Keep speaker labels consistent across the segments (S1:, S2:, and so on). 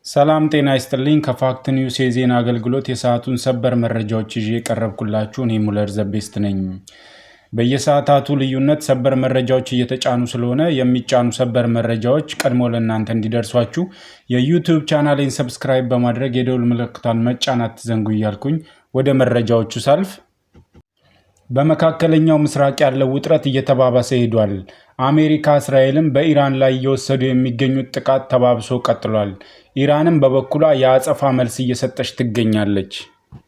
S1: ሰላም ጤና ይስጥልኝ። ከ Fact News የዜና አገልግሎት የሰዓቱን ሰበር መረጃዎች ይዤ የቀረብኩላችሁ እኔ ሙለር ዘቤስት ነኝ። በየሰዓታቱ ልዩነት ሰበር መረጃዎች እየተጫኑ ስለሆነ የሚጫኑ ሰበር መረጃዎች ቀድሞ ለእናንተ እንዲደርሷችሁ የ YouTube ቻናሌን subscribe በማድረግ የደውል ምልክቷን መጫን አትዘንጉ እያልኩኝ ወደ መረጃዎቹ ሳልፍ፣ በመካከለኛው ምስራቅ ያለው ውጥረት እየተባባሰ ሄዷል። አሜሪካ እስራኤልም በኢራን ላይ እየወሰዱ የሚገኙት ጥቃት ተባብሶ ቀጥሏል። ኢራንም በበኩሏ የአጸፋ መልስ እየሰጠች ትገኛለች።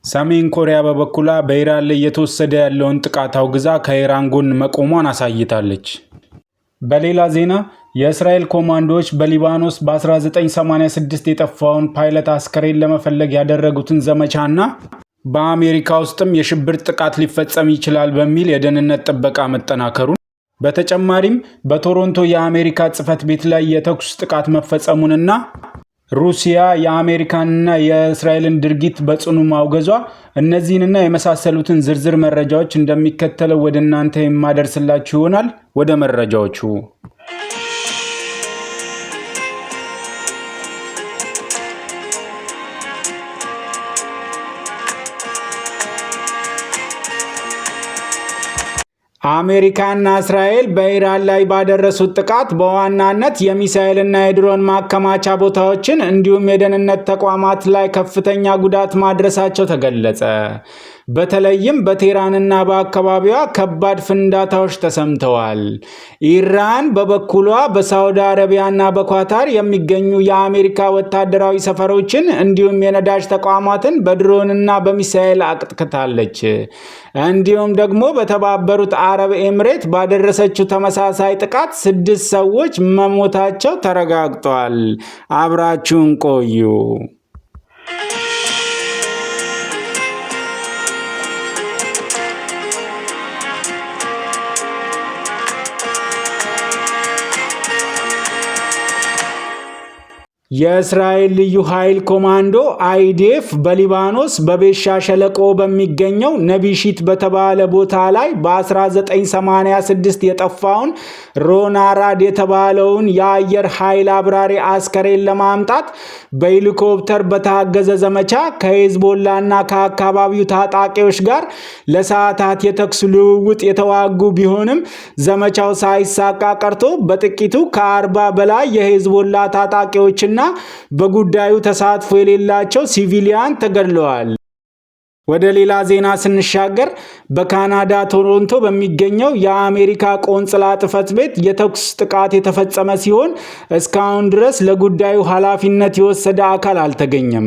S1: ሰሜን ኮሪያ በበኩሏ በኢራን ላይ እየተወሰደ ያለውን ጥቃት አውግዛ ከኢራን ጎን መቆሟን አሳይታለች። በሌላ ዜና የእስራኤል ኮማንዶዎች በሊባኖስ በ1986 የጠፋውን ፓይለት አስከሬን ለመፈለግ ያደረጉትን ዘመቻና በአሜሪካ ውስጥም የሽብር ጥቃት ሊፈጸም ይችላል በሚል የደህንነት ጥበቃ መጠናከሩን፣ በተጨማሪም በቶሮንቶ የአሜሪካ ጽሕፈት ቤት ላይ የተኩስ ጥቃት መፈጸሙንና ሩሲያ የአሜሪካንና የእስራኤልን ድርጊት በጽኑ ማውገዟ፣ እነዚህንና የመሳሰሉትን ዝርዝር መረጃዎች እንደሚከተለው ወደ እናንተ የማደርስላችሁ ይሆናል። ወደ መረጃዎቹ። አሜሪካና እስራኤል በኢራን ላይ ባደረሱት ጥቃት በዋናነት የሚሳኤልና የድሮን ማከማቻ ቦታዎችን እንዲሁም የደህንነት ተቋማት ላይ ከፍተኛ ጉዳት ማድረሳቸው ተገለጸ። በተለይም በቴህራንና በአካባቢዋ ከባድ ፍንዳታዎች ተሰምተዋል። ኢራን በበኩሏ በሳውዲ አረቢያና በኳታር የሚገኙ የአሜሪካ ወታደራዊ ሰፈሮችን እንዲሁም የነዳጅ ተቋማትን በድሮንና በሚሳኤል አጥቅታለች። እንዲሁም ደግሞ በተባበሩት አረብ ኤምሬት ባደረሰችው ተመሳሳይ ጥቃት ስድስት ሰዎች መሞታቸው ተረጋግጧል። አብራችሁን ቆዩ። የእስራኤል ልዩ ኃይል ኮማንዶ IDF በሊባኖስ በቤሻ ሸለቆ በሚገኘው ነቢሺት በተባለ ቦታ ላይ በ1986 የጠፋውን ሮን አራድ የተባለውን የአየር ኃይል አብራሪ አስከሬን ለማምጣት በሄሊኮፕተር በታገዘ ዘመቻ ከሄዝቦላና ከአካባቢው ታጣቂዎች ጋር ለሰዓታት የተኩስ ልውውጥ የተዋጉ ቢሆንም ዘመቻው ሳይሳካ ቀርቶ በጥቂቱ ከ40 በላይ የሄዝቦላ ታጣቂዎችና በጉዳዩ ተሳትፎ የሌላቸው ሲቪሊያን ተገድለዋል። ወደ ሌላ ዜና ስንሻገር በካናዳ ቶሮንቶ በሚገኘው የአሜሪካ ቆንጽላ ጽሕፈት ቤት የተኩስ ጥቃት የተፈጸመ ሲሆን እስካሁን ድረስ ለጉዳዩ ኃላፊነት የወሰደ አካል አልተገኘም።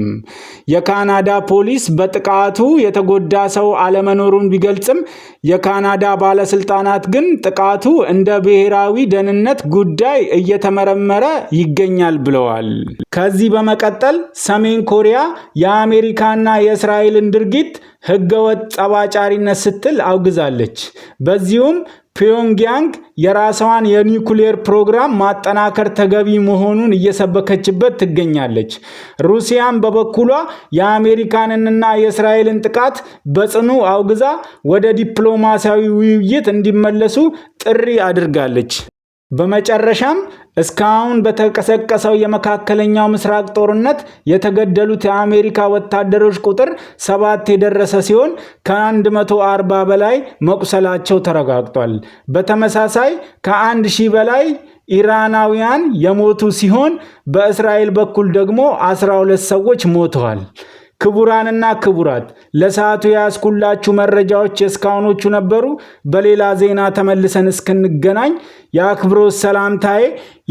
S1: የካናዳ ፖሊስ በጥቃቱ የተጎዳ ሰው አለመኖሩን ቢገልጽም የካናዳ ባለስልጣናት ግን ጥቃቱ እንደ ብሔራዊ ደህንነት ጉዳይ እየተመረመረ ይገኛል ብለዋል። ከዚህ በመቀጠል ሰሜን ኮሪያ የአሜሪካና የእስራኤልን ድርጊት ህገወጥ ጠብ ጫሪነት ስትል አውግዛለች። በዚሁም ፒዮንግያንግ የራሷን የኒውክሌር ፕሮግራም ማጠናከር ተገቢ መሆኑን እየሰበከችበት ትገኛለች። ሩሲያም በበኩሏ የአሜሪካንንና የእስራኤልን ጥቃት በጽኑ አውግዛ ወደ ዲፕሎማሲያዊ ውይይት እንዲመለሱ ጥሪ አድርጋለች። በመጨረሻም እስካሁን በተቀሰቀሰው የመካከለኛው ምስራቅ ጦርነት የተገደሉት የአሜሪካ ወታደሮች ቁጥር 7 የደረሰ ሲሆን ከ140 በላይ መቁሰላቸው ተረጋግጧል። በተመሳሳይ ከ1000 በላይ ኢራናውያን የሞቱ ሲሆን በእስራኤል በኩል ደግሞ 12 ሰዎች ሞተዋል። ክቡራንና ክቡራት፣ ለሰዓቱ የያዝኩላችሁ መረጃዎች የእስካሁኖቹ ነበሩ። በሌላ ዜና ተመልሰን እስክንገናኝ የአክብሮት ሰላምታዬ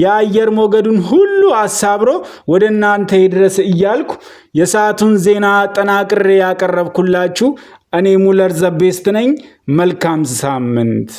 S1: የአየር ሞገዱን ሁሉ አሳብሮ ወደ እናንተ ይድረስ እያልኩ የሰዓቱን ዜና አጠናቅሬ ያቀረብኩላችሁ እኔ ሙለር ዘቤስት ነኝ። መልካም ሳምንት።